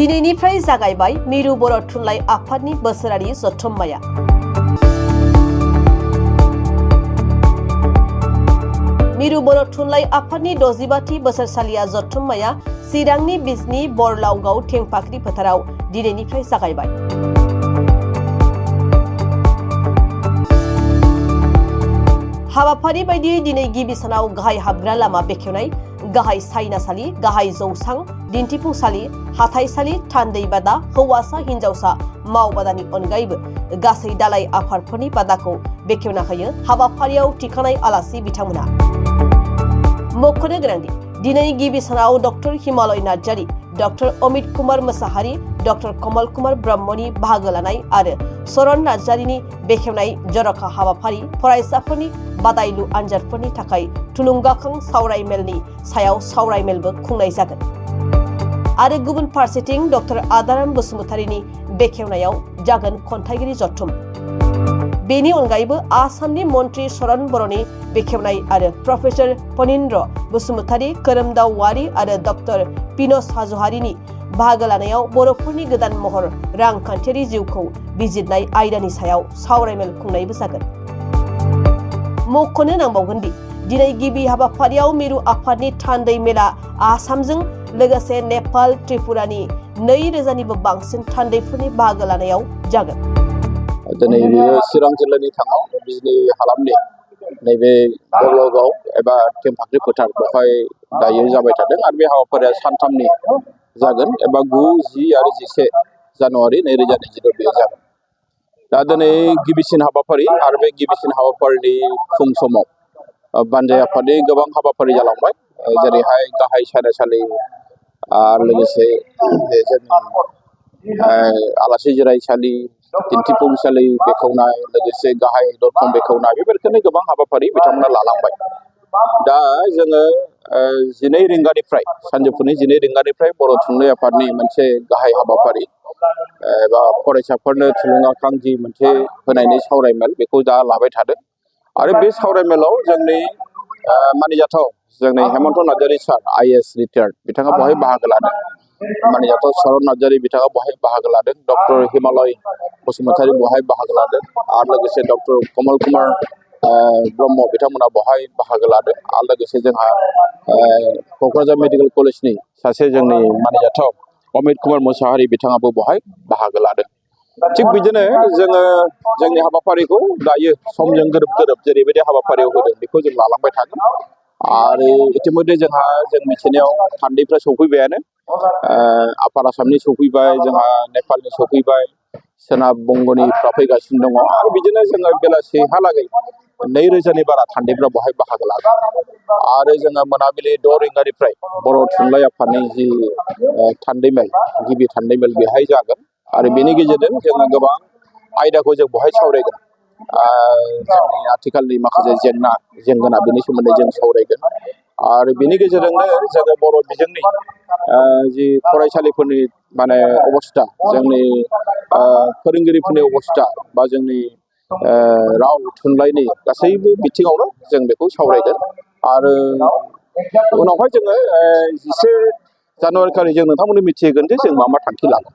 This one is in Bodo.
दिनैनिफ्राय जागायबाय मिरु बर' थुनलाइ आफादनि बोसोरारि जथुम्माया। मिरु बर' थुनलाइ आफादनि 65थि बोसोरसालिया जथुम्माया चिरांनि बिजनी बरलावगाव थेंफाख्रि फोथाराव दिनैनिफ्राय जागायबाय। हाबाफारि बायदियै दिनै गिबि सानाव गाहाय हाबग्रा लामा बेखेवनाय, गाहाय सायनासालि, गाहाय जौसां, दिन्थिफुंसालि, हाथाइसालि, थान्दै बादा, हौवासा हिन्जावसा मावबादानि अनगायैबो गासै दालाय आफादफोरनि बादाखौ बेखेवना होयो हाबाफारियाव थिखानाय आलासि बिथांमोना। मख'नो गोनांदि दिनै गिबि सानाव doctor Himalaya Narzary, doctor Amit Kumar Mosahary, doctor Kamal Kumar ब्रह्मनि बाहागो लानाय आरो चरण नार्जारीनि बेखेवनाय जर'खा हाबाफारि फरायसाफोरनि बादायलु आनजादफोरनि थाखाय थुलुंगाखां सावरायमेलनि सायाव सावरायमेलबो खुंनाय जागोन। आरो गुबुन फारसेथिं डक्टर आदाराम बसुमतारीनि बेखेवनायाव जागोन खन्थाइगिरि जथुम। बेनि अनगायैबो आसामनि मन्त्रि चरण बर'नि बेखेवनाय आरो प्रफेसर फणीन्द्र बसुमतारी, खोरोमदाव वारी आरो डक्टर पिनस हाज'वारीनि बाहागो लानायाव बर'फोरनि गोदान महर रांखान्थियारि जिउखौ बिजिरनाय आयदानि सायाव सावरायमेल खुंनायबो जागोन। मख'नो नांबावगोन दि दिनै गिबि हाबाफारियाव मिरु आफादनि थान्दै मेला आसामजों लोगोसे नेपाल, त्रिपुरानि 2000निबो बांसिन थान्दैफोरनि बाहागो लानायाव जागोन। दिनै बेयो चिरां जिल्लानि थाङाव बिजनी हालामनि नैबे बरलावगाव एबा थेंफाख्रि फोथार बेवहाय दायो जाबाय थादों आरो बे हाबाफारिया सानथामनि जागोन एबा 9, 10 आरो 11 जानुवारि 2022 बेयो जागोन। दा दिनै गिबिसिन हाबाफारि आरो बे गिबिसिन हाबाफारिनि फुं समाव बानजाय आफादनि गोबां हाबाफारि जालांबाय, जेरैहाय गाहाय सायनासालि आरो लोगोसे जोंनि आलासि जिरायसालि, दिन्थिफुंसालि बेखेवनाय, लोगोसे गाहाय दरखं बेखेवनाय, बेफोरखौनो गोबां हाबाफारि बिथांमोना लालांबाय। दा जोङो 12 रिंगानिफ्राय सानजौफुनि 12 रिंगानिफ्राय बर' थुनलाइ आफादनि मोनसे गाहाय हाबाफारि एबा फरायसाफोरनो थुलुंगाखां जि मोनसे होनायनि सावरायमेल बेखौ दा लाबाय थादों। आरो बे सावरायमेलाव जोंनि मानिजाथाव जोंनि हेमन्त नार्जारी सार, IAS रिटायार्ड, बिथाङा बेवहाय बाहागो लादों। मानिजाथाव चरण नार्जारी बिथाङा बेवहाय बाहागो लादों। डक्टर हिमालय बसुमतारी बेवहाय बाहागो लादों आरो लोगोसे डक्टर कमल कुमार ब्रह्म बिथांमोना बेवहाय बाहागो लादों। आरो लोगोसे जोंहा क'क्राझार मेडिकेल कलेजनि सासे जोंनि मानिजाथाव अमित कुमार मोसाहारी बिथाङाबो बेवहाय बाहागो लादों। थिग बिदिनो जोङो जोंनि हाबाफारिखौ दायो समजों गोरोब जेरैबायदि हाबाफारियाव होदों बेखौ जों लालांबाय थागोन। आरो इतिमध्य जोंहा जों मिथिनायाव थान्दैफ्रा सौफैबायानो, आफार आसामनि सौफैबाय, जोंहा नेपालनि सौफैबाय, सोनाब बंग'निफ्रा फैगासिनो दङ। आरो बिदिनो जोङो बेलासिहालागै 2000नि बारा थान्दैफ्रा बेवहाय बाहागो लागोन। आरो जोङो मोनाबिलि 6 रिंगानिफ्राय बर' थुनलाइ आफादनि जि थान्दैमेल, गिबि थान्दैमेल बेहाय जागोन। आरो बेनि गेजेरजों जोङो गोबां आयदाखौ जों बेवहाय सावरायगोन। जोंनि आथिखालनि माखासे जेंना बेनि सोमोन्दै जों सावरायगोन। आरो बेनि गेजेरजोंनो जोङो बर' बिजोंनि जि फरायसालिफोरनि माने अबस्था, जोंनि फोरोंगिरिफोरनि अबस्था बा जोंनि राव थुनलाइनि गासैबो बिथिङावनो जों बेखौ सावरायगोन। आरो उनावहाय जोङो 11 जानुवारि खालि जों नोंथांमोननो मिथिहोगोन जे जों मा थांखि लागोन।